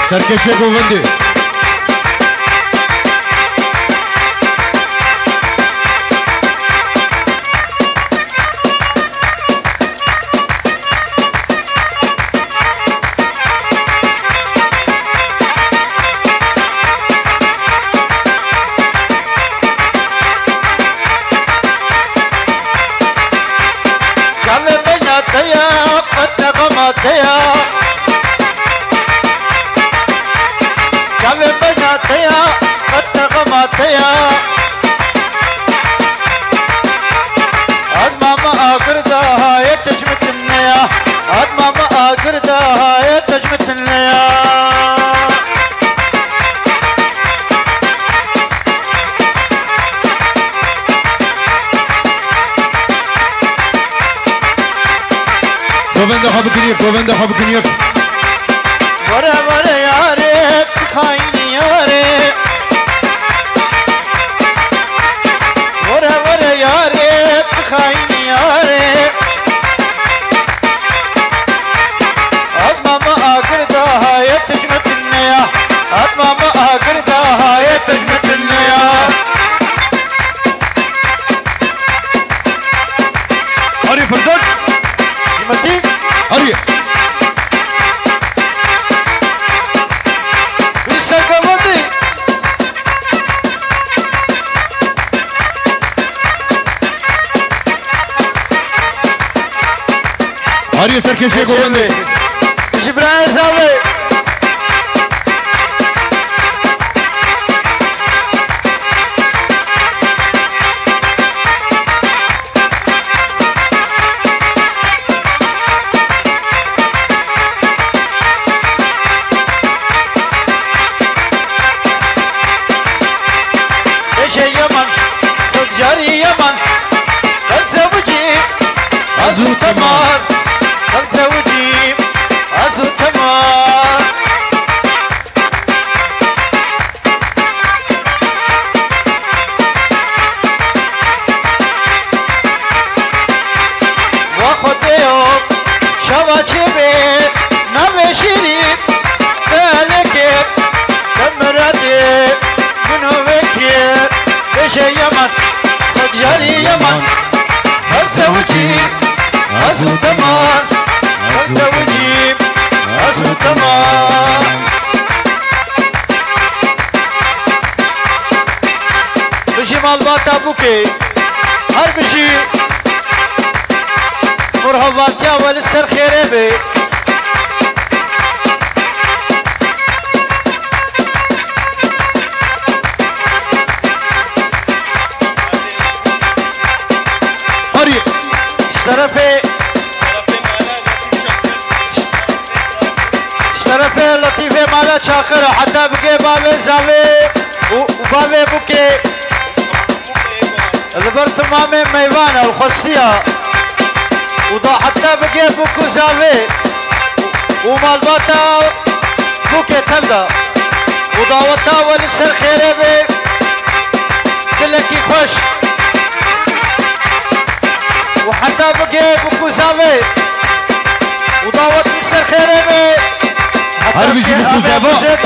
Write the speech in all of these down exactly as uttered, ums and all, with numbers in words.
Serkêşê govendê. Çavê beyna te ya, qet nexema te ya. Çavê beyna te ya, qet nexema te ya. Azma me agir da hayê te ji min tune ya. Azma me agir da hayê te ji min tune ya. Govenda xwe bikin yek, govenda xwe bikin yek. Were were yarê, tu xayînî yarê. Were were yarê, tu xayînî yarê. Azma me agir da hayê te ji min tune ya. Azma me agir da hayê te ji min tune ya. Arî Firdevs. Hikmetî. Arî. Wî serkevendî. Arî serkêşê govendê. Ji birayê Zavê. Bêje Yemen, sed carî Yemen, ez zewicî, ez û Temar, ez zewicî, ez û Temar. Va Xwedêyo, şeva çê bê, navê şîrî, belekê, te miradê, min û vekê, bêje Yemen, sed carî Yemen, ez zewicî, ez û Temar, ez zewicî, ez û Temar. Bijî malbata Bûkê. Her bijî. Mirhovatiya we li ser xêrê be. Arî. Ji terefê Ji terefê Letîfê Mala Çaxir heta bigê bavê Zavê û, û bavê Bûkê. Li ber timamê meyvana û xwestiya. Û da heta bigê Bûk û Zavê û malbata Bûkê tevda. Û daweta we li ser xêrê be. Dilekî xweş. Û heta bigê Bûk û Zavê. Û dawet li ser xêrê be. Heta Her bijî bigê Bûk û Zavê Zava. Bûzet.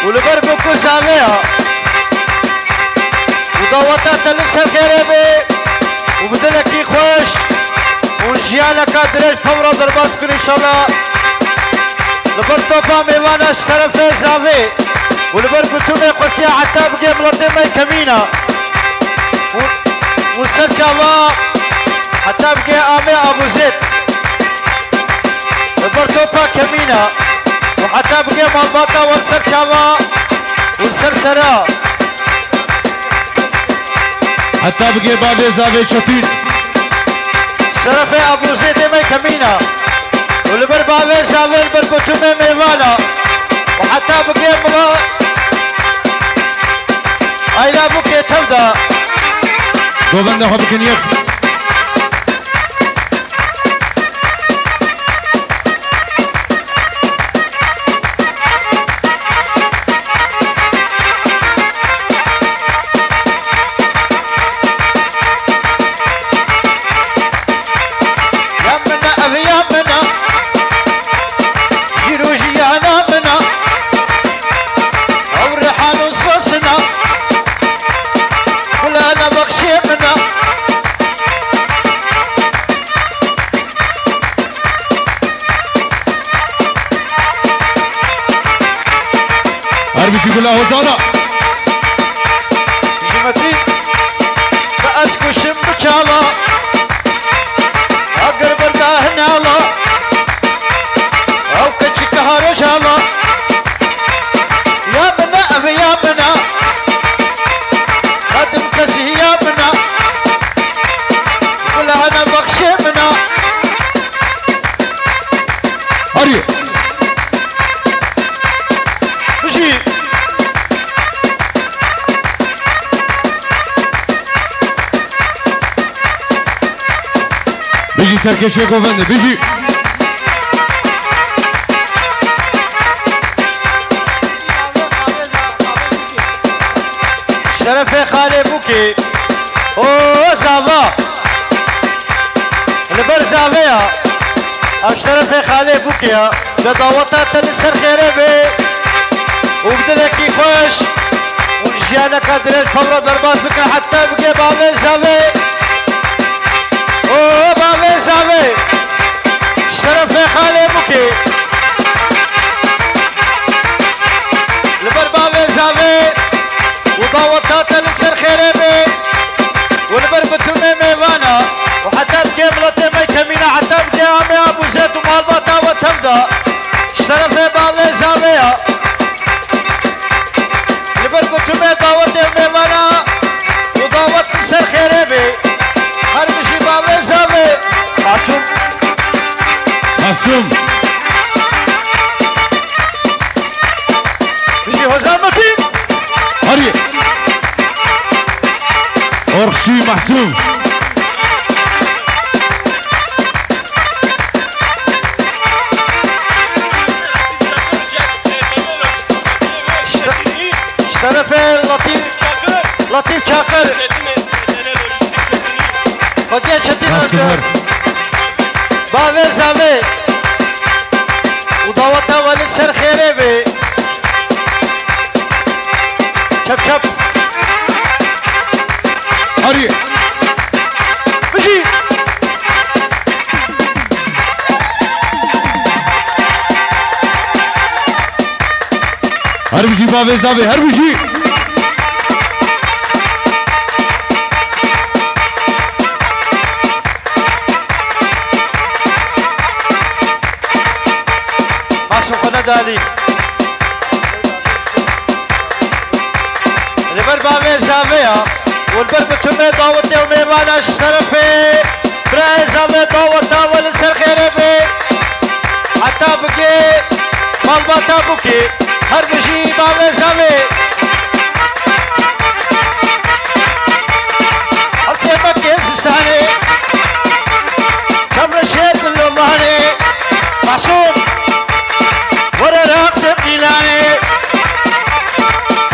Û li ber Bûk û Zavê ya. Û daweta te li ser xêrê be. Û bi dilekî xweş. Û jiyaneka dirêj pevra derbas kir înşallah. Li ber topa mêvana ji terefê Zavê û li ber bitumê qurtiya heta bigê miletê me kemîna û, û ser çava heta bigê amê Abûzêd. Li ber topa kemîna û heta bigê malbata wan ser çava û ser sera. Heta bigê bavê Zavê Çetîn. Şerefê Abrûzê dê me kemîna. Û li ber bavê Zavê, li ber bitumê mêvana. Û heta bigê mila Ayla Bûkê tevda. Govenda xwe bikin yek. Ya min e, ev ya min e. Jîr Gula Hozana. Ji Metîn. Bi ez kuşim bi çala. Agir birda hinala. Ew keçik ha rojala. Ya mina, ev ya mina. Xedim kesî ya mina. Gula hene bexşê mina. Arî. Bijî. Bijî serkêşiya govendê, bijî. Şerefê xalê Bûkê. O zava. Li ber zavê ya. Ev şerefê xalê Bûkê ya. Ve daweta te li ser xêrê be. Û bi dilekî xweş. Û jiyaneka dirêj pevra derbas bike heta bike bavê zavê. O bavê zavê. Şerefê xalê Bûkê. Li ber bavê zavê. Û daweta te li ser xêrê be. Û li ber bitumê mêvana. Û heta bike miletê me kemîna, heta bike amê Abûzet û malbata we tev da. Şerefê bavê zavê ya. Li ber bitumê dawetê mêvana. Û dawet li ser xêrê be. Her bijî bavê zavê. Masûm. Masûm. Bijî Hozan Metîn. Arî. Orxşî Mahsûm. Şerefê Latîf, Latîf Çakir. Xwediya Çetîn Nasıl Özgür. Var? Bavê zavê. Û daweta we li ser xêrê be. Çep çep. Arî. Bijî. Her bijî bavê zavê, her bijî. Maşo xwe nedalî. Li ber bavê zavê ya û li ber bitumê dawetê û mêvana ji şerefê birayê zavê daweta we li ser xêrê be. Heta bigê malbata Bûkê. Her bijî bavê zavê. Hewsê Mekkê zistanê. Çemreşê Dilomanê. Masûm. Were raqsê Qîlanê.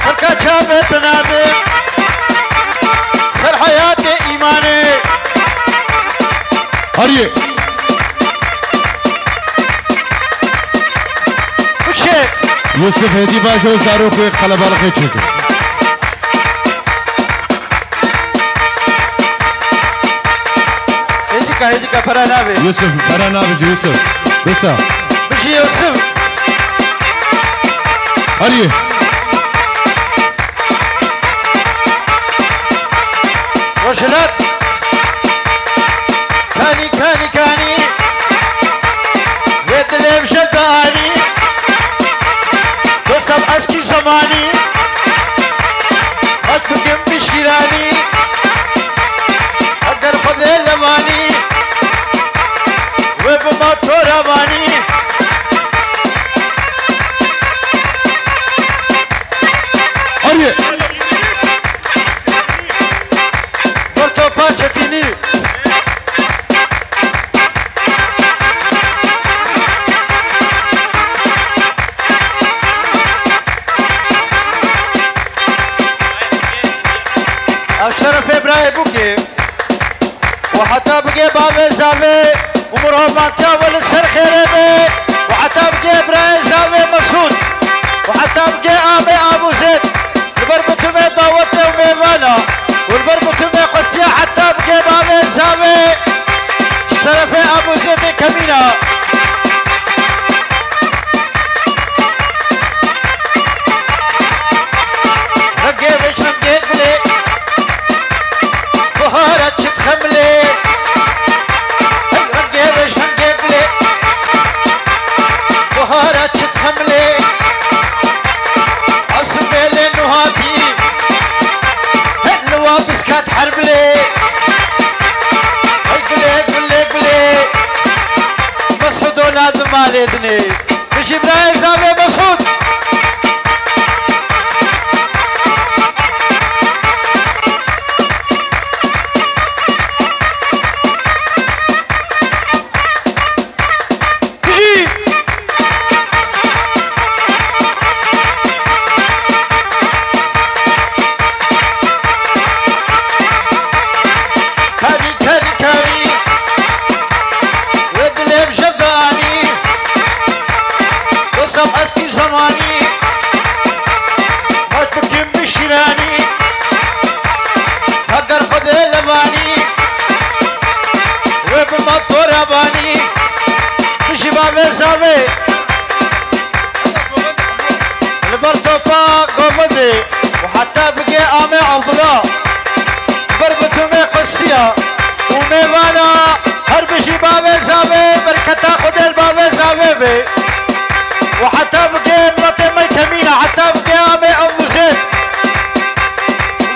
Xelka çavê binabin. Ser heyatê îmanê. Ariyê. Bikşê. Yusuf hêdî baş û zarokê qelebalixê çêkir. Hêdîka, hêdîka pere nabê. Yusuf, pere nabêje Yusuf. Wisa. Bijî Yusuf. Ariyê. Rojhilat. Kanî, kanî, kanî. Vê dilê bi jev de anî. Dostam eskî zemanî. Hak bikim bi şîranî. Eger Xwedê lemanî. Wê bima toramanî. Ariyê. Ber topa çetînî. Ev şerefê birayê Bûkê. Û heta bigê bavê zavê û mirovantiya we li ser xêrê be. Û heta bigê birayê zavê Mesûd. Û heta bigê amê Abûzêd. Li ber bitumê dawetê û mêvana. Û li ber bitumê qesiya heta bigê bavê zavê. Şerefê Abûzêdê kemîna. Malê dinê. Bijî birayê Zavê Mesûd. Bijî. Karî, karî, karî. Wê dilê bi jev de anî. Dostam eskî zemanî. Baş bikim bi şîranî. Heger Xwedê levanî. Wê bi me torabanî. Bijî bavê Zavê. Li ber topa Govindê û heta bigê Amê Abdullah. Ber bi tumê qestiya û mêvana her bijî bavê Zavê, berketa Xwedê li bavê Zavê be. Û heta bigê miletê me kemîna, heta bigê Amê Embûzê.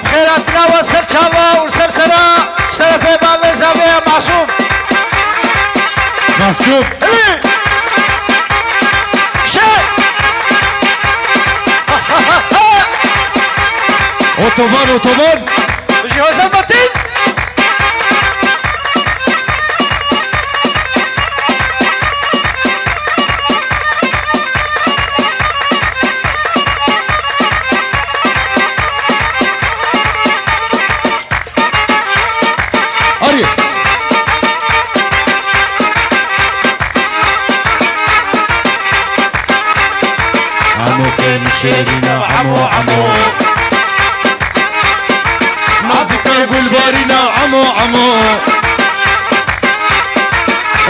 Bi xêr hatina we ser çava û ser sera şerefê bavê Zavê ya Masûm. Masûm. Hilî! Şe! Otoban, otoban! Bijî Hozan Metin! Arî. Emo kêm şêrîna, emo, emo. Nazika gulbarîna, emo, emo.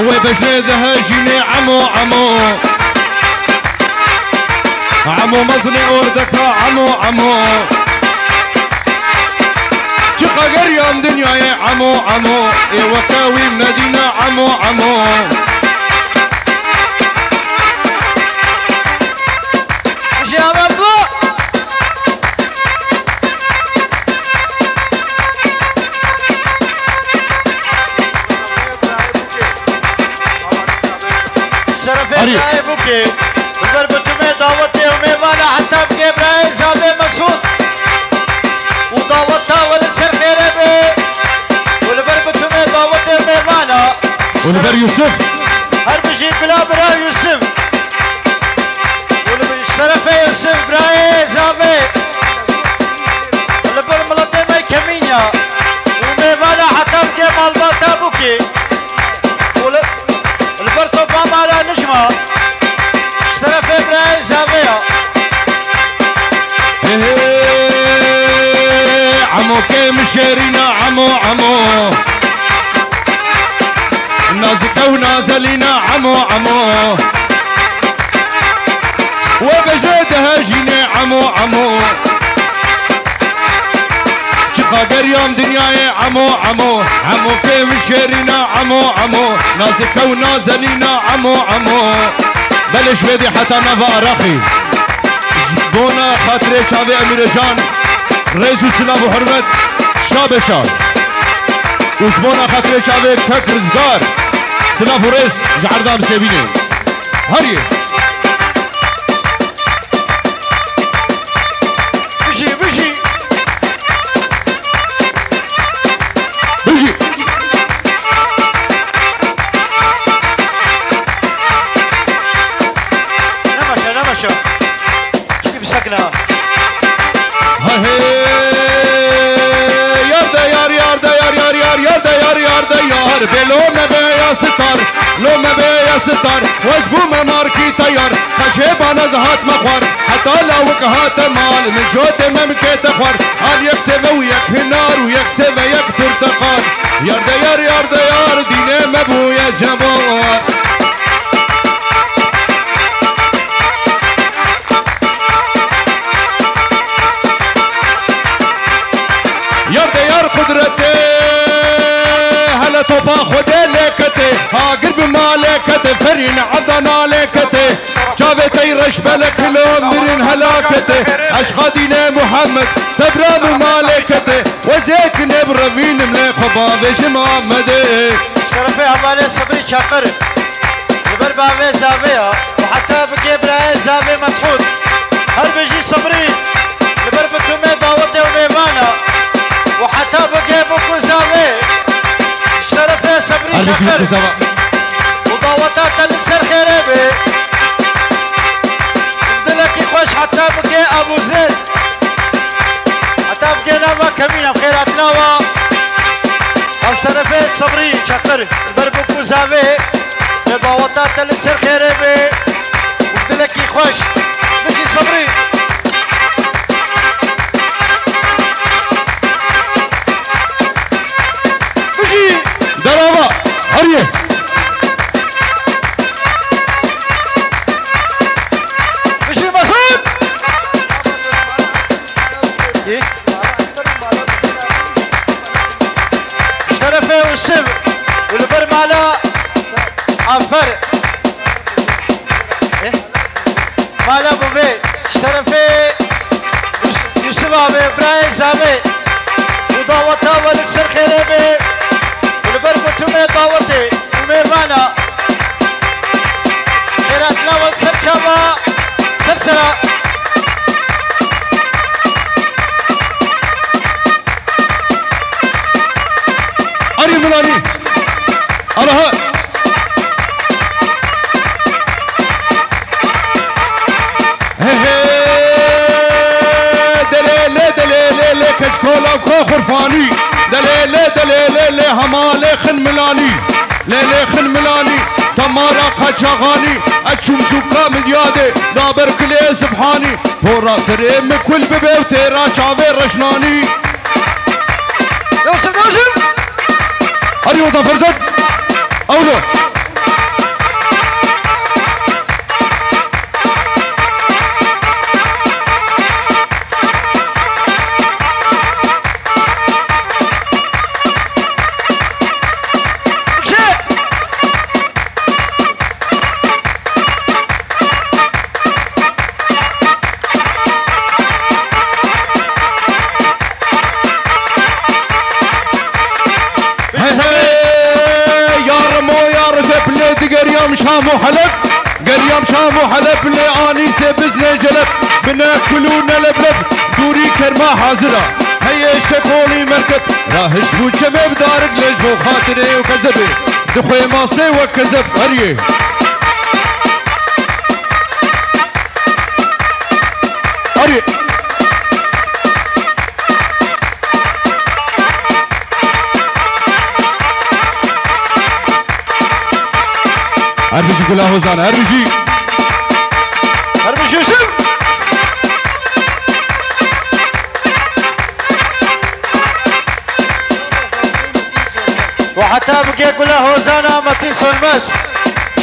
Wê bejnê dihejînê, emo, emo. Emo mezinê ordeka, emo, emo. Çiqa geriyam dinyayê, emo, emo. Ê weke wî nedîne, emo, emo. Ji Ahmet Blo. Şerefê Arî. Birayê Bûkê, li ber bitumê dawetê û mêvana heta bigê birayê Zavê Mesûd û daweta we li ser xêrê be û li ber bitumê dawetê û mêvana Û li ber Yûsif. Her bijî bila bira Yûsif. Û li şerefê Yûsif birayê Zavê. Li ber miletê me kemînya û mêvana heta bigê malbata Bûkê. Û li, li ber topa mala Nijma. Ji terefê birayê Zavê ya. Hê, hê, emo kêm şêrîna, emo, emo. Nazike û nazelîna, emo, emo. Wê bejnê dihejînê, emo, emo. Çiqa geriyam dinyayê, emo, emo. Emo kêm şêrîna, emo, emo. Nazike û nazelîna, emo, emo. Belê ji wê dî heta nava Iraqî. Ji bona xatirê çavê Emîrecan, rêz û silav û hurmet, şa be şa. Û ji bona xatirê çavê kek Rizgar, silav û rêz ji erda Misêbînê. Herî. Bijî, bijî. Bijî. Nemeşe, nemeşe. Çikî bisekine. Ha hey. Yar de yar, yar de yar, yar, yar, yar de yar, yar de yar. Bê lo me be ya sitar, lo me be ya sitar. Wez bû me markî teyar. Qeşê bana zihat me xwar. Heta lawik hate mal, min cotê me min kête xwar. Al yek sêve û yek hinar û yek sêve yek porteqal. Yar de yar, yar de yar, dînê me bûye ceval. Yar de yar qudretê, hele topa Xwedê lê kete, agir bi malê kete, ferîn evda nalê kete. Çavê tey reş belek kilo mirin helakete. Eşqa dînê Muhammed, sebra min malê kete. Wezê ki nêb revînim lê xwe bavêjim Amedê. Şerefê hevalê Sebrî Çakir. Li ber bavê zavê ya û heta bigê birayê zavê Mesûd. Her bijî Sibrî li ber bitumê dawetê û mêvana û heta bigê bûku zavê. Ji terefê Sibrî Her bijî Şakir bûku zava. û daweta te li ser xêrê bê. Dilekî xweş heta bigê Ebûzêd. Heta bigê nava kemîn em xêr hatina wa. Ev şerefê Sebrî Çakir li ber bûku zavê. Lê daweta te li ser xêrê bê. Û dilekî xweş. Bijî Sebrî. Bijî. Derava. Heriye. Bijî Mesûd. Şerefê Ûsiv û li ber mala Afer. Eh? Mala bûvê şerefê Yûsif abi, birayê zavê û daweta we li ser xêrê bê û li ber bitumê dawetê û mêvana. Xêratina we ser çava, ser sera. Arî Milanî. Alaha. He he. Delê lê, delê lê lê, keçkola ko xurfanî. Delê lê, delê lê lê, hemalê xin Milanî. Lê lê xin Milanî, temara qaçaxanî. Eçûm sûka Midyadê, naber kilê Sibhanî. Pora serê min kul bibe û têra çavê reşnanî. Yosif Nazim. Hadi Mustafa Ferzat. Avlo. Hey, hey, ya Remo, ya Recep, lê digeriyam Şam û Heleb. Geriyam Şam û Heleb, lê anî sê bizne celeb. Bine kulû ne lebleb, dûrî kerma hazira. Heye şekolî merkeb, rahişt bû çemê bi darik lê ji bo xatirê û kezebê. Dixwê masê wek kezeb heriyê. Heriyê. Her bijî Gula Hozan, her bijî. Her bijî Yusuf. Û heta bigê Gula Hozana Metin Sönmez.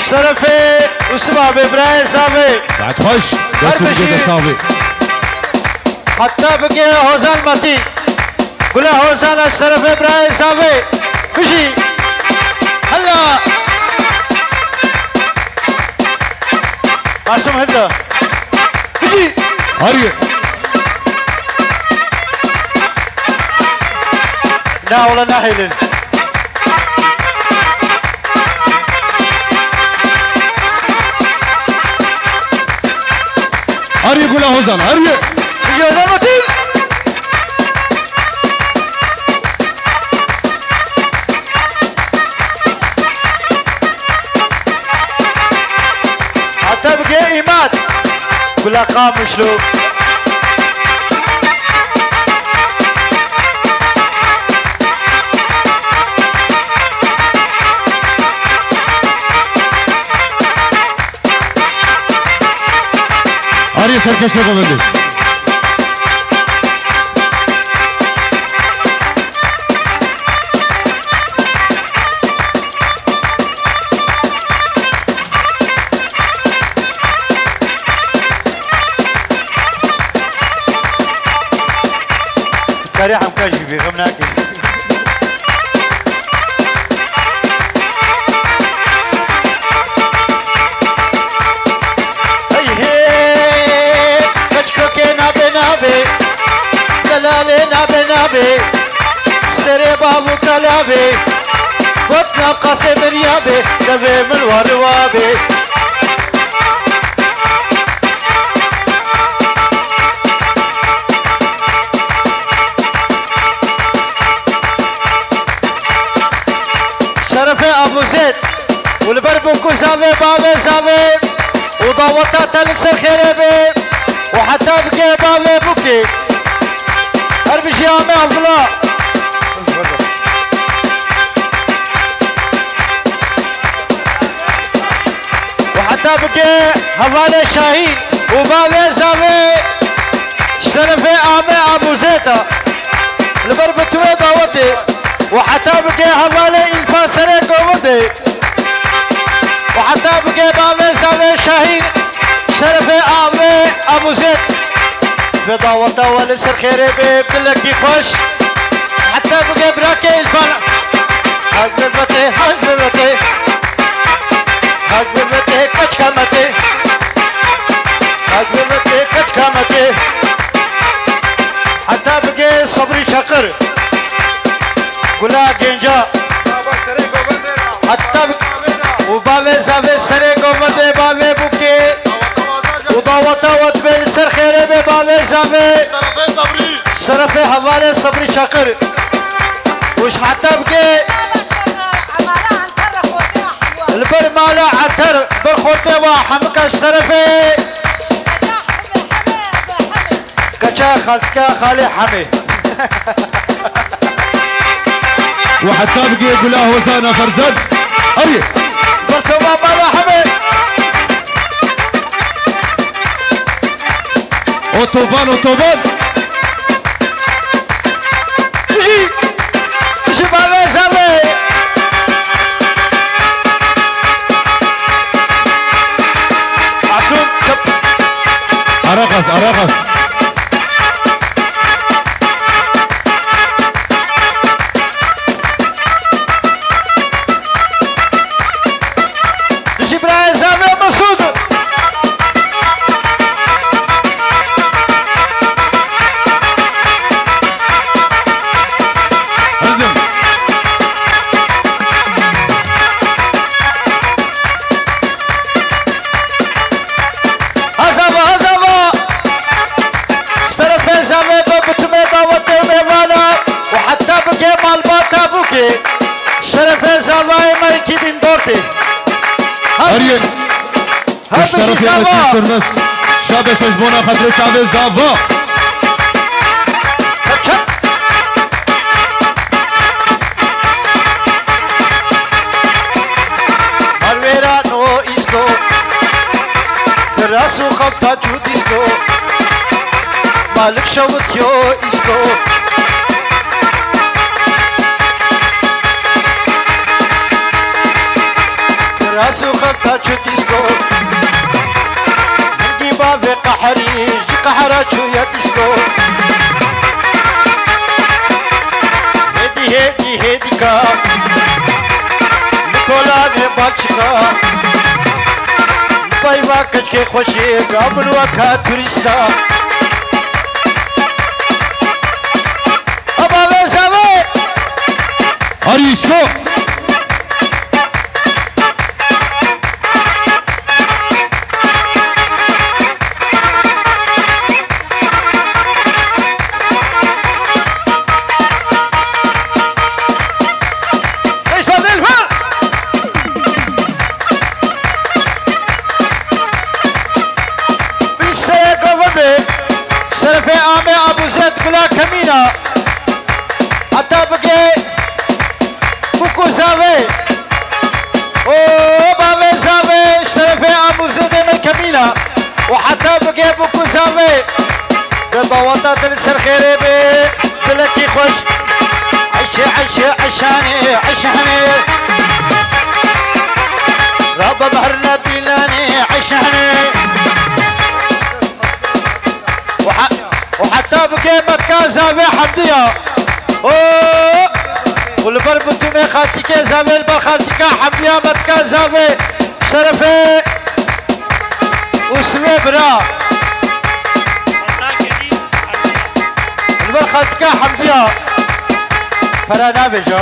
Şerefê Yusuf abi, birayê zavê. Saet xweş. Her Dest û bigê bijî. Dest avê. Heta bigê Hozan Metin. Gula Hozana ji terefê birayê zavê. Bijî. Hela. Masum hilda. Bijî. Hariye. Na wala nahêlin. Hariye Gula Hozan, hariye. Bijî Hozan Metin. Heta bigê Îmad. Gula Qamişlo. Arî serkeşe bavêrê. Karê hemka jî bê, xem nake. Hey hey, keçkokê nabe nabe, delalê nabe nabe, serê bav û kalavê. Nav qasê min ya bê, devê min wa riwa bê. Şerefê Abûzêd û li ber Bûk û Zavê, bavê Zavê û daweta te li ser xêrê bê û heta bike bavê Bûkê. Her bijî Amê Abdullah. Û heta bike hevalê Şahîn û bavê Zavê şerefê Amê Abûzêd a. Li ber bi tu wê dawetê û heta bike hevalê Îlfa Serê Govindê û heta bike bavê Zavê Şahîn şerefê Amê Abûzêd. Vê daweta we li ser xêrê bê, bilekî xweş. Heta bike birakê Îlfan. Hak bi vetê, hak bi vetê. Hak bi vetê, keçka me tê. Hak bi vetê, keçka me tê. Heta bike Sabrî Çakir. Gula Genca. Heta bi-, û bavê Zavê Serê Govindê, bavê Bûkê. Û daweta we dibe li ser xêrê be, bavê Zavê. Şerefê hevalê Sabrî Çakir. Û ji heta bike li ber mala Enter, ber xortê wa hemika şerefê. Keça xaltika xalê Hemê. Û heta bigê gula hozana Ferzan. Erê. Bertova mala Hemê. Otoban, otoban. Ji, ji bavê Zavê. Masûm, çap. Ara gaz, ara gaz. Dijî birayê Zavê Mesûd. Hizim. Hazava, hazava. Ji terefê Zavê be bitimê dawetê mêvana û heta bike malbata Bûkê. Şerefê Zavayê me ekîbîn dortê. Eriyên. Her bijî Zava. Şa beş ji bona xatirê çavê Zava. Malwêra no îsko. Kiras û xebta çû dîsko. Malik şewitiyo îsko. Kiras û xebta çû dîsko. Hingî bavê qeherî ji qehera çûye dîsko. Hêdî, hêdî, hêdîka. Li kolanê balçika. Peyva keçkê xweşê, ka min weka turîsta. Aba vê Zavê. Arîşko. Îsmaîl Far. Bi serê govindê, şerefê Amê Abûzêd Gula Kemîna. Heta bigê Bûk û Zavê. O bavê Zavê, şerefê Abûzêdê me Kemîna. Û heta bigê Bûk û Zavê. Bi daweta te li ser xêrê be, dilekî xweş. Eşe, eşe, eşanê, eşanê. Rabbe behr nebîlanê, eşanê. Û he-, û heta bike Metka Zavê Hemdiya. O! Û li ber bitimê xaltîkê Zavê, li ber xaltîka Hemdiya Metka Zavê. Şerefê û sivê bira. Li ber xaltîka Hemdiya. Pera nabêja.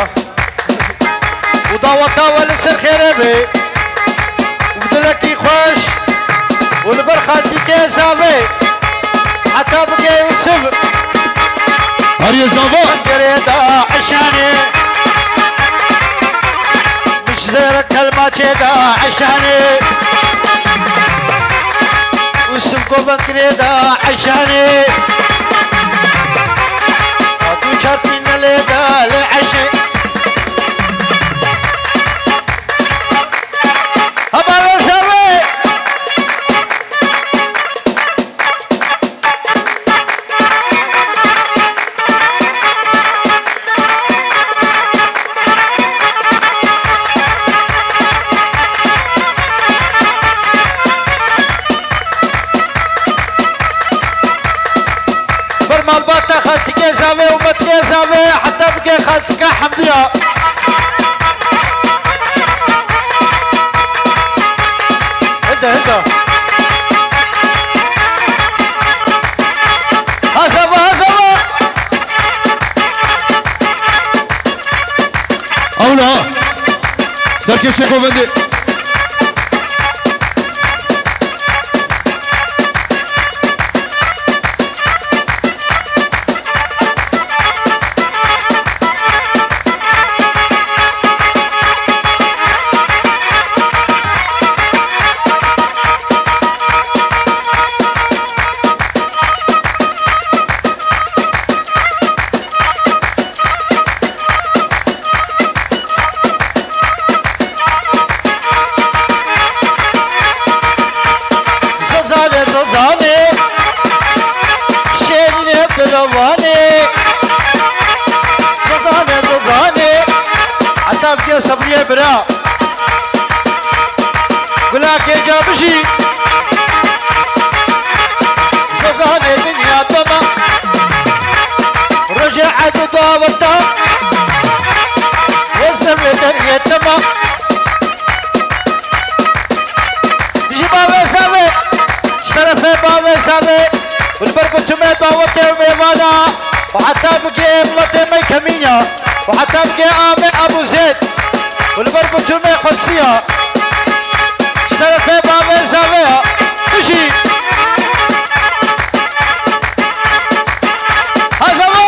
û daweta we li ser xêrê be û bi dilekî xweş û li ber xaltîkê zavê heta bigê Yûsif. Heriyê zava. Gerê da eşanê. Ji zêre kelmaçê da eşanê. Yûsif govend girê da eşanê. Atu çarpî nelê da lê eşê. Hema wê zavê. Ber malbata xaltikê zavê û metikê zavê heta bike xaltika Hemdiya. Hede, hede. Hazava, hazava. Ewla. Serkêşê govendê. Zozane, zozane, şêrînê Bilowanê. Zozane, zozane, heta bike Sebriyê bira. Gulakê ca bijî. Zozanê dinya dema. Rojê ed û daweta. Wezde vê deriyê dema. Ji bavê zavê. Ji terefê bavê zavê. Û li ber ku tûmê dawetê û mêvana. Û heta bigê miletê me Kemînya. Û heta bigê Amê Ebû Zêd. Û li ber ku tûmê xwestiya. Ji terefê bavê zavê ya. Bijî. Hazava.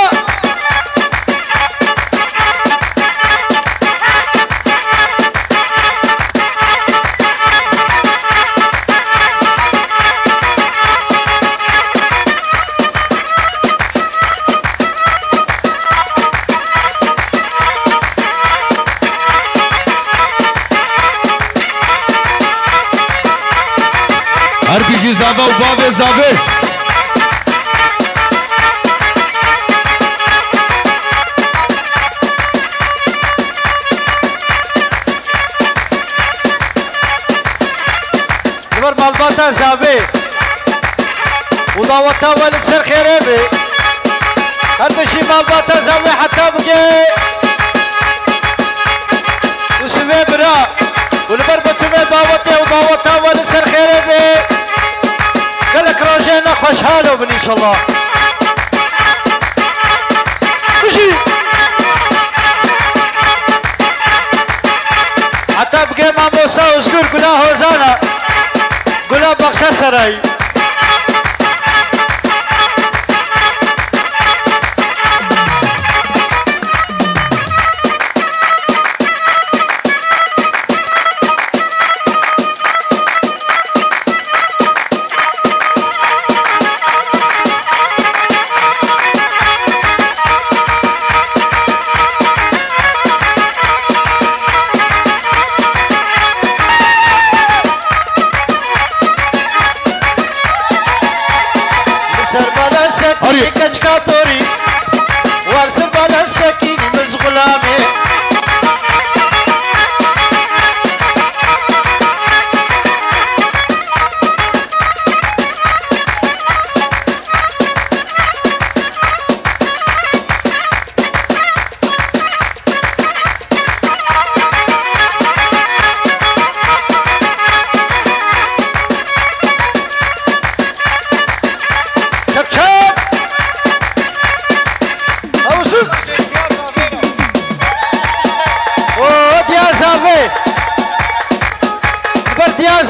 Her bijî zava û bavê zavê. Li ber malbata zavê û daweta we li ser xêrê be. Her bijî malbata zavê heta bigê Yûsifê bira. Û li ber ku tûmê dawetê û daweta we li ser xêrê be. Gelek rojê ne xweşhal bin înşallah. Bijî. Heta bigê mamosta Ozgur, gula hozana, gula Baxçeserayî.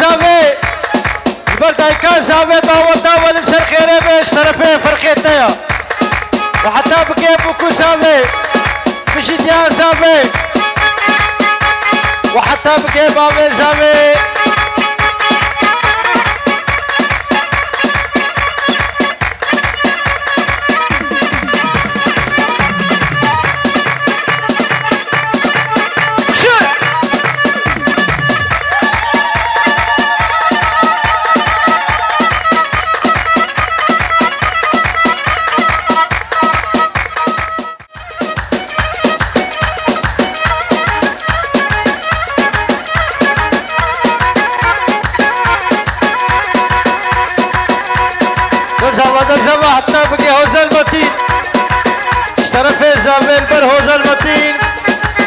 Zavê, li ber dayika Zavê daweta we li ser xêrê be, ji terefê firqê te ya. Û heta bigê bûku Zavê, bijî diya Zavê. Û heta bigê bavê Zavê. Dezava, dezava, heta bigê Hozan Metîn. Ji terefê Zavê li ber Hozan Metîn.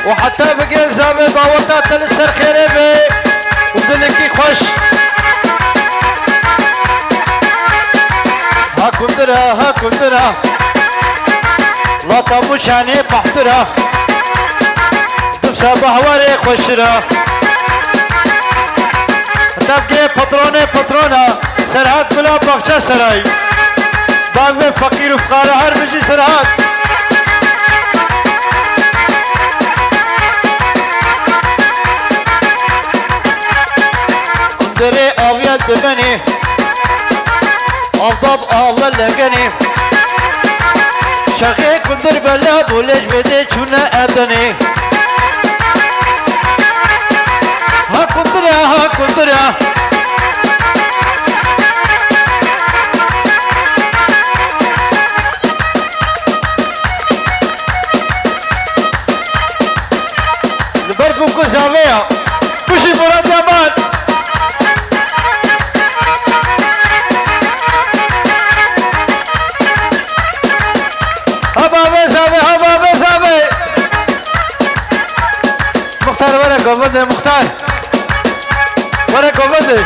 Û heta bigê Zavê daweta te li ser xêrê be. Û dilekî xweş. Ha kundira, ha kundira. Lata mûçanê pahtira. Dibsa bahwarê xweşira. Tevgê patronê patrona. Serhat Gula Baxçeseray. Bavê feqîr û fiqara her bijî Serhat. Kundirê aviya dibenê. Avdab ava legenê. Şexê kundir bela bolej bede çûne edenê. Ha kundira, ha kundira. Li ber bûku zavê ya. Bijî Murat Yaman. Ha bavê zavê, ha bavê zavê. Muxtar were govindê, Muxtar. Were govindê.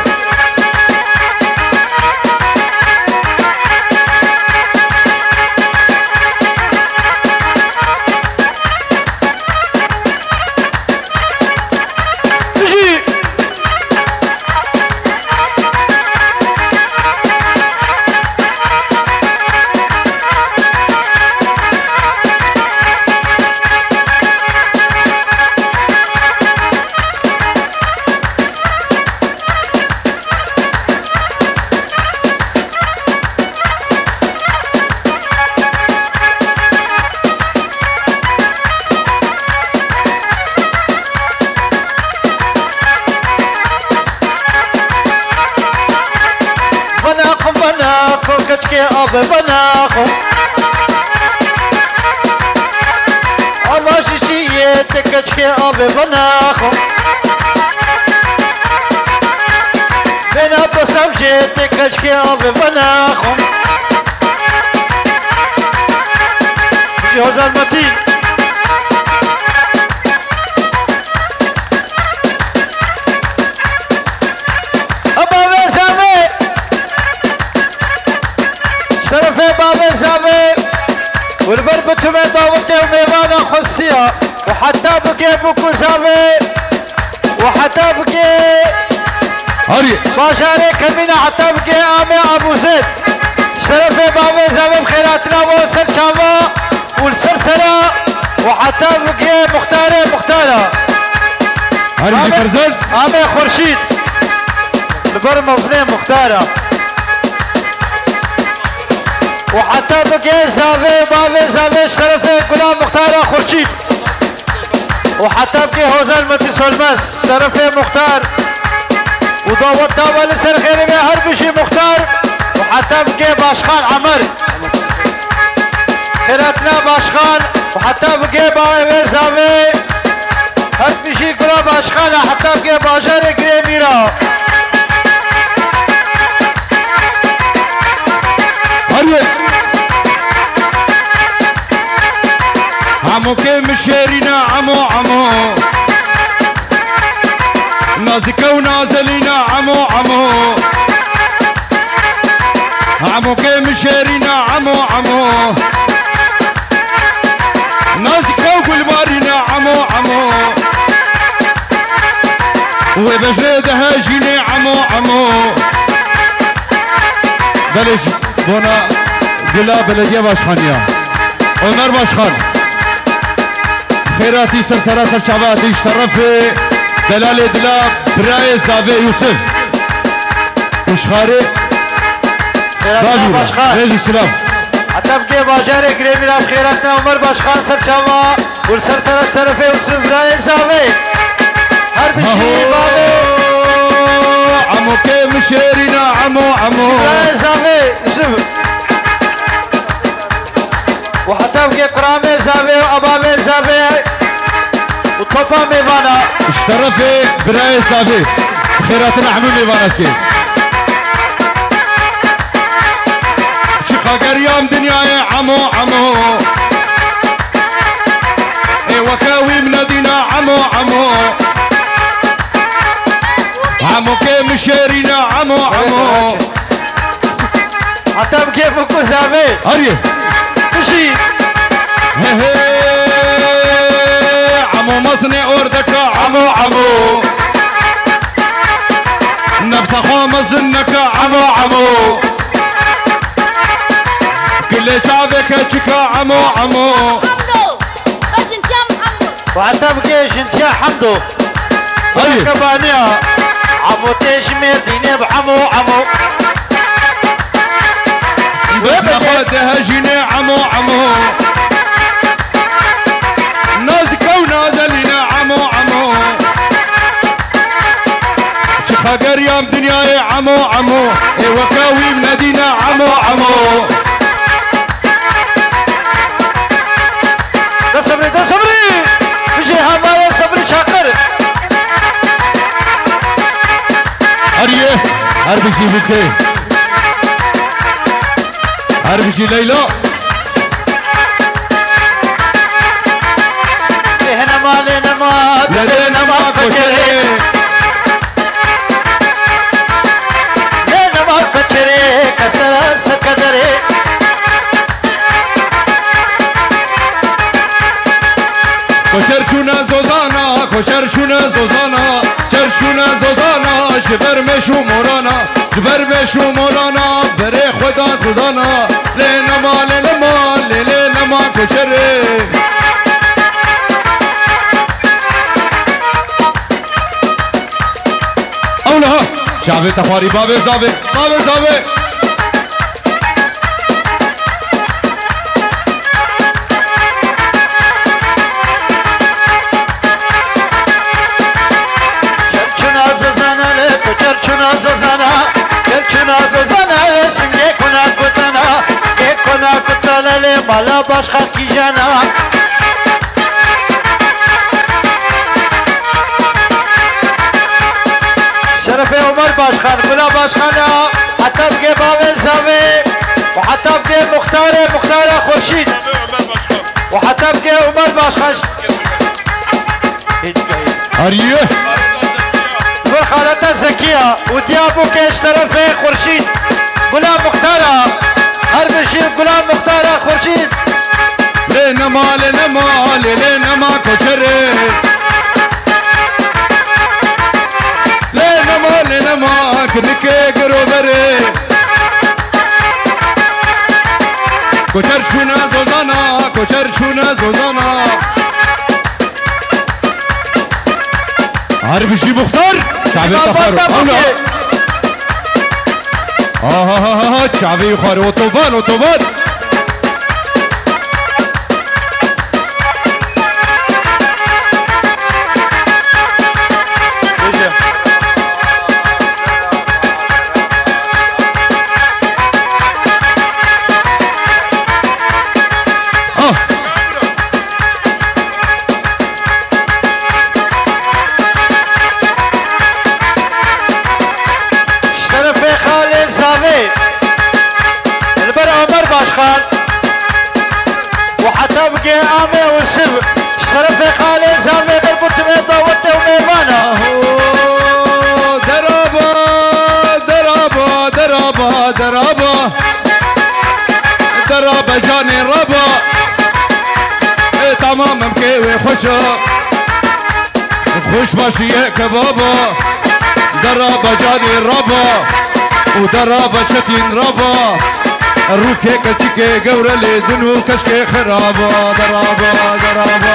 Bijî. Vana xwe, vana xwe, keçikê avê vana xwe. Ama şişiyê te keçikê avê vana xwe. Bêna pesam jê te keçikê avê vana xwe. Ji Hozan Metîn. Bavê zavê. Şerefê bavê zavê. Û li ber bitumê dawetê û mêvana xwestiya. Û heta bigê bûku zavê. Û heta bigê Harî. Bajarê Kemîna, heta bigê Amê Abûzêd. Şerefê bavê zavê bi xêratina bo ser çava. Û li ser sera û heta bigê muxtarê muxtara. Herî jî Ahmet, Ferzan. Ahmet Xurşîd. Li ber mezinê muxtara. Û heta bigê zavê, bavê zavê ji terefê Gulam Muxtara Xurşîd. Û heta bigê Hozan Metî Solmez ji terefê muxtar. Û dawet dawe li ser xêrê ve her bijî muxtar. Û heta bigê Başkan Emer. Xêratina Başkan û heta bigê bavê zavê. Her bijî gula Başkan e, heta bigê bajarê Girê Mîra. Hadi. Amo ke mi şêrîna, amo, amo. Nazike û nazelîna, amo, amo. Amo ke mi şêrîna, amo, amo. Nazike û gulbarîna, amo, amo. Bejnê dihejînê emo, emo. Belê ji bona Gula Belediye Başkanı ya. Ömer Başkan. Xêratî ser sera ser çava hatî ji terefê delalê dila birayê Zavê Yusuf. Kuşxarê. Xêratî Başkan. Rêz û silam. Heta bigê bajarê girê mîra xêratî Ömer Başkan ser çava. Û li ser sera ji terefê Yusuf birayê Zavê. Her bijî bavê. Emo kê min şêrîna, emo, emo. Birayê Zavê Yusuf. Û heta bigê kuramê Zavê û ebavê Zavê. Û topa mêvana. Ji terefê birayê Zavê. Xêratina hemû mêvana dikê. Çiqa geriyam dinyayê emo, emo. Ê weke wî min nedîna emo, emo. Emo kê min şêrîne emo, emo. Heta bigê bû ku zavê. Ariyê. Bijî. He he. Emo mezinê ordeka emo, emo. Nefsa xwe mezin neke emo, emo. Gilê çavê keçika emo, emo. Hemdo. Xwe jintiya Hemdo. Û heta bigê jintiya Hemdo. Hayır. Bira kebaniya. Emo tê ji Mêrdînê bi emo, emo. Wê bigê. Xwe dihejînê emo, emo. Nazike û nazelîne emo, emo. Çiqa geriyam dinyayê emo, emo. Ê weke wî min nedîne emo, emo. De sebrî, de sebrî. Bijî hevalê Sebrî Çakir. Her ye, her bijî bike. Her bijî Leyla. Lê nema, lê nema, lê nema koçerê. Lê nema koçerê, kesera sekederê. Koçer çûne zozana, koçer çûne zozana, çer çûne zozana, ji ber mêş û morana. Ji ber mêş û morana berê xwe dan dudana. Lê nema, lê nema, lê, lê nema koçerê. Ew niha çavê te xwarî bavê zavê, bavê zavê. Çerçuna zozana le, tu çerçuna zozana, çerçuna zozana le, singê kuna kutana, gê kuna kutana le, mala başka kijana. Şerefê Ömer Başkan, Gula Başkan a, heta bigê bavê zavê, û heta bigê muxtarê, muxtara Xurşîd. Û heta bigê Ömer Başkan. Hariye. Gul xaleta Zekiya û diya bû ke ji terefê Xurşîd. Gula Muxtara. Her bijî Gula Muxtara Xurşîd. Lê nema, lê nema, lê, lê nema koçerê. Lê nema, lê nema, kinikê giroverê. Koçer çûne zozana, koçer çûne zozana. Her bijî muxtar. Çavê te xwar. Aha, aha, aha, çavê xwar. Otoban, otoban. Ji terefê xalê Zavê, li ber Omer Başkan û heta bigê Amê û Siv, ji terefê xalê Zavê ber bi timê dawetê û mêvana. Aho, deraba, deraba, deraba, deraba. Deraba canê raba. Ê, tamam em kê wê xweşa. Xweş başiye kebaba. Deraba canê raba û deraba çetîn raba. Rûkê keçikê gewre lê din û keşkê xiraba. Deraba, deraba.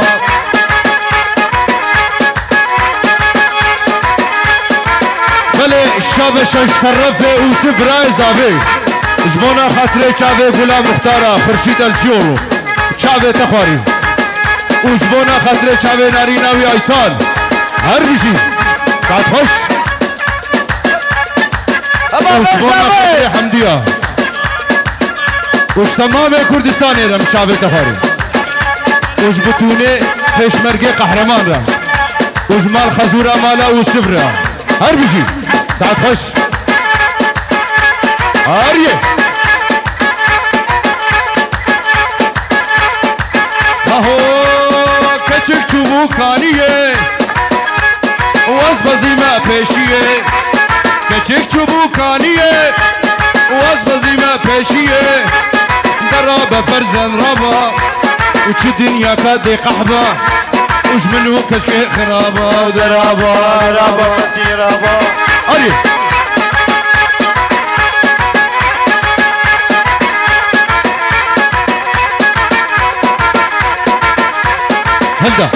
Belê, şabe şeş terefê û si birayê zavê. Ji bona xatirê çavê Gula Muxtara, Xurşîd Elçiyoglu. Çavê te xwarî. Û ji bona xatirê çavê narîna wî Aytan. Her bijî. Saet xweş. Û ji bona xatirê Hemdiya. Û ji temamê Kurdistanê re min çavê te xwarî. Û ji bitûnê pêşmergê qehreman re. Û ji mal xezûra mala Ûsiv re. Her bijî. Saet xweş. Ariyê. Aho, keçik çûbû kaniyê. Waz bezîme pêşiyê. Keçik çûbû kaniyê. Waz bezîme pêşiyê. Dera be ferzen raba. Û çi dinyaka dê qehba. Û ji min û keşkê xiraba û deraba, deraba, deraba. Arî. Hinda.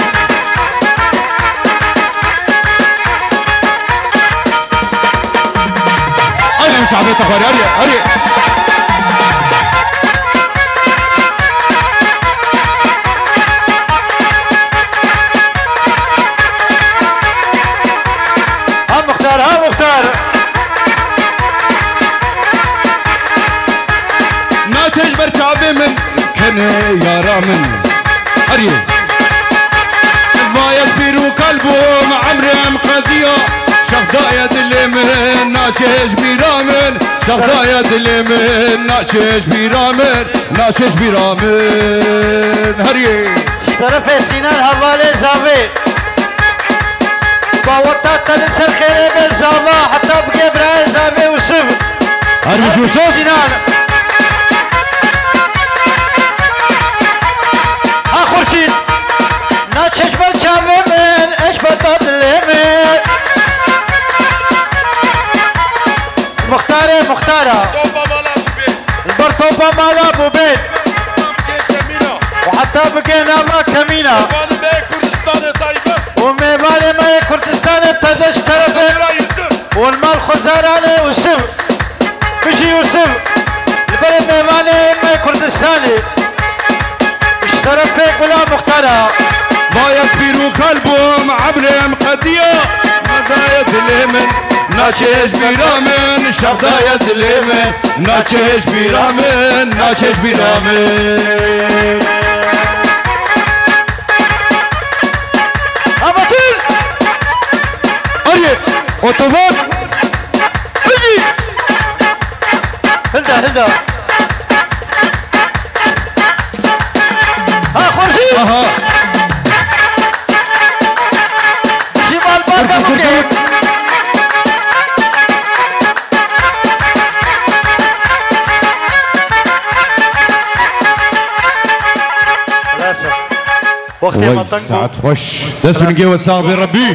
Arî, em çavê te xwarî, arî, arî. Ha muxtar, ha muxtar. Naçe ji ber çavê min, kenê yara min. Ariyê. Vaye pîr û kal bûm, emrê em qediya. Şexdaye dilê min, naçe ji bîra min. Şexdaye dilê min, naçe ji bîra min. Naçe ji bîra min. Heriyê. Ji terefê Sînan hevalê Zavê. Baweta te li ser xêrê be Zava, heta bigê birayê Zavê Ûsiv. Her bijî Ûsiv. Sînan. Ha Xurşîd. Naçe ji ber çavê min, eş beta dilê min. Muxtarê muxtara. Topa mala bûbê. Li ber topa mala bûbê. Kemîna. Û heta bigê nava kemîna. Mêvanê me yê Kurdistanê taybet. Û mêvanê me yê Kurdistanê taybet ji terefê. Xwezara Yusuf. Û li mal xwezaranê Ûsiv. Bijî Ûsiv. Li ber mêvanê me yê Kurdistanê. Ji terefê Gula Muxtara. Bayek pîr û kal bûm, emrê em qediya. Şexdaye dilê min, naçe ji bîra min. Şexdaye dilê min, naçe ji bîra min, naçe ji bîra min. Amatîr! Ariyê, otoban! Hadi! Hilda, hilda. Ha, Xurşîd! Aha. Ji malbata bike. Xelasa. Wextê Vay, me teng bû. Saet xweş. Dest û ningê we sax be Rebbî.